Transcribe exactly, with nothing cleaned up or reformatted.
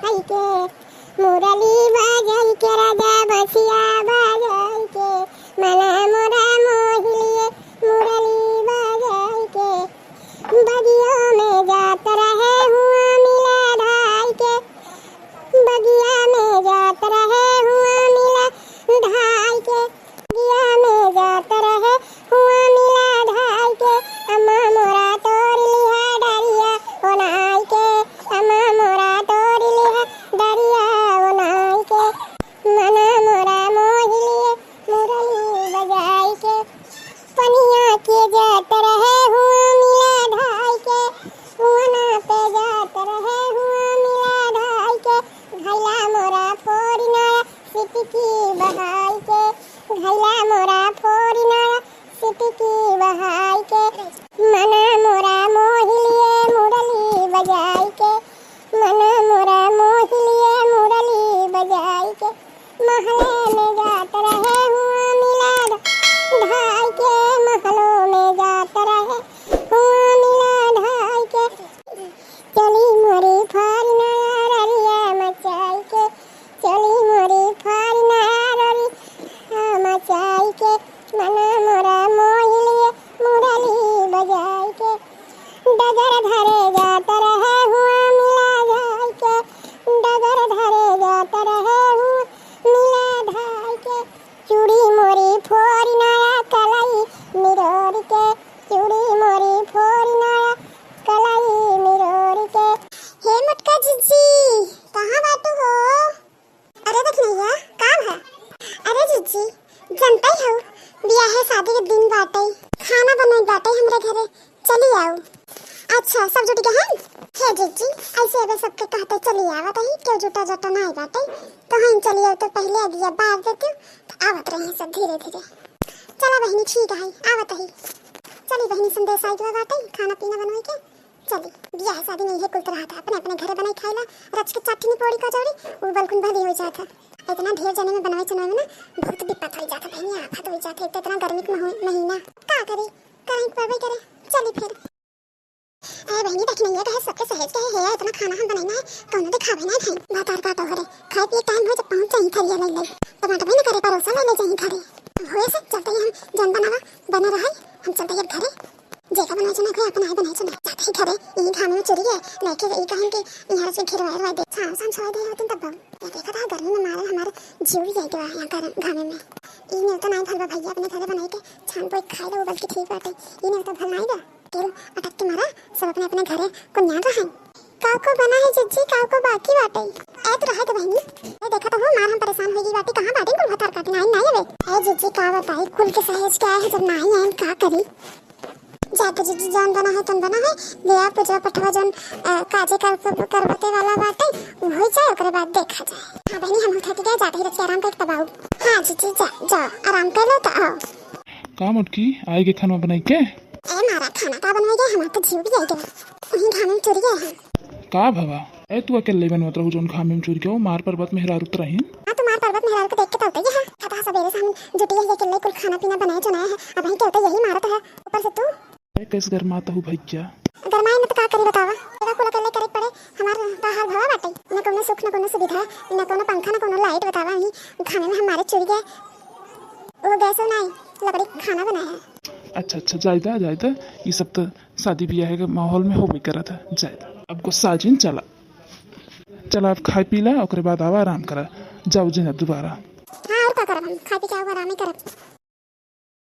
आई के मुरली बजाई के राजा बसिया बजाई के, मना मोरा मोहिलिए मुरली बजाई के। बगिया में जात रहे हुआ मिला धाई के, बगिया में जात रहे हुआ मिला धाई के। बगिया में जात रहे हुआ मिला धाई के, अम्मा मोरा तोड़ लिहा डरिया ओनाई के, अम्मा मोरा तोड़ लिहा डरिया ओनाई के। मना मोरा मोहिलिए मुरली बजाई के। पनिया के जात रहे हुआ मिला धाई के, हुआ ना पे जात रहे हुआ मिला धाई के। घैला मोरा फोरी नया सिटकी बहाई के, घैला मोरा फोरी नया सिटकी बहाई के। मना मोरा मोहिलिए मुरली बजाई के, मना मोरा मोहिलिए मुरली बजाई के। महले में जात रहे हुआ मिला धाई के, महलों में जात रहे हुआ मिला धाई के। चली मोरी फारी नया ररिया मचाई के, चली मोरी फारी नया ररिया मचाई के। मना मोरा मोहिलिए मुरली बजाई के। डगर धरे जात रहे हुआ मिला धाई के, डगर धरे जात रहे हुआ मिला धाई के। चूड़ी मोरी फोरी नया कलाई निरोर के, चूड़ी मोरी फोरी नया कलाई निरोर के। हे मोटका जिज्जी, कहाँ बाटू हो? अरे दखिनैया, का भा? अरे जिज्जी, जनतै हौ, बियाहे शादी के दिन बाटै, खाना बनै बाटै हमरे घरे, चली आऊ। अच्छा, सब जुटि गए हैं? हे जिज्जी, ऐसे अबे सबके कहते चली आवत ही, केहू जुटा जटा नाहीं बाटै, तो हम चली आऊ तो पहिले अगिया बार देती, तो आवत रही सब धीरे धीरे। चला बहिनी, ठीक है, आवत ही। चली बहिनी, संदेश आई गवा बाटै, खाना पीना बनवाई के। चली, बियाह शादी में इहे कुल तो रहत है, अपने अपने घरे बनाई खाइला, रच के चटनी पोड़ी कचौड़ी, उ बलकुन भली हो जात है। इतना ढेर जने में बनावे चनावे में ना बहुत दिक्कत हो जात है बहिनी, आफत हो जात है, एक तो इतना गर्मी के महो-, महीना, का करी, करही के पड़बे करे। चली फिर। ए बहिनी, दखिनैया कहे, सबके सहेज के है, इतना खाना हम बनाई ना है, कौनो दिखावे ना खाई, भातार का तो घरे, खाए पिए टाइम हो जब पहुँच जाई थरिया ले ले, टमाटर भी ना करे, परोसा ले ले जाई घरे। होए से चलते ही हम जौन बनावा बने रहे, हम चलते ही अब घरे। जेका बनाए चुनाए कोई अपन आए बनाए चुनाए। जाते ही घरे, यही घामे में चुरी है, लेके यही कहन के यहाँ से घेरवाए रवाए दे। छान छान छुआए दे होतिन तब बहु। ये देखा था गर्मी में मारे हमारे जीव भी जाए गवा यहाँ कर घामे में। ई नेवता नाई भलवा भैया अपने घरे बनाए के छान पोई खाए लो बल्कि ठीक बाटे। ई नेवता भल नाई बा। तेल अटक के मारा सब अपने अपने घरे कुन्यान रहन। काको बना है जिज्जी, काको बाकी बाटे। ए तो रहे दे बहिनी। ए देखा तो हो मार हम परेशान हो गई बाटी, कहाँ बाटे कुल भतार काटे नाई नाई बे। ए जिज्जी का बताई कुल के सहेज के आए हैं जब नाई आए का करी। जाके जिज्जी जौन बना है, तौन बना है, बियाह पूजा पठवा जौन, अ, काजे कर, करबते वाला बाटे, उ होइ जाए, ओकरे बाद देखा जाए। हाँ बहिनी, हम थक गए, जाते ही रच के आराम करके तब आऊ। हाँ जिज्जी, जा, जा, आराम कर लो तो आओ। का मोटकी, आए के खाना बनाई के? ए मारा, खाना का बनवाई गए, हमार तो जीव भी आई गया। वहीं घाम में चुर गए हैं। का भवा? ए, तू अकेले बनवत रहू जौन घामे में चुर गयो, मार पर्वत मेहरारू त रहीन। हाँ, तो मार पर्वत मेहरारू के देख के तो उतई है। खता सबेरे से हम जुटी है, अकेले कुल खाना पीना बनाए चुनाए है, अब वहीं के उतई यही मारत है, ऊपर से तू। ए, कैसे गरमात हूँ भैया? गरमाए में तो का करी बतावा, एका कुल अकेले करे के पड़े, हमार का हाल भवा बाटे, न कोनो सुख, न कोनो सुविधा, न कोनो पंखा, न कोनो लाइट, बतावा, वहीं घामे में हमारे चुर गए, वो गैस नहीं, लकड़ी खाना बनाए है। अच्छा, अच्छा, जायदा, जायदा, ये सब तो शादी बियाह के माहौल में होबे करत है, जायदा। अब गुस्सा जिन चला, चला अब खाए पी ला, ओकरे बाद आवा आराम करा, जाओ जिन अब दोबारा। हाँ, और का करब हम, खाए पी के आऊ आराम ही करब।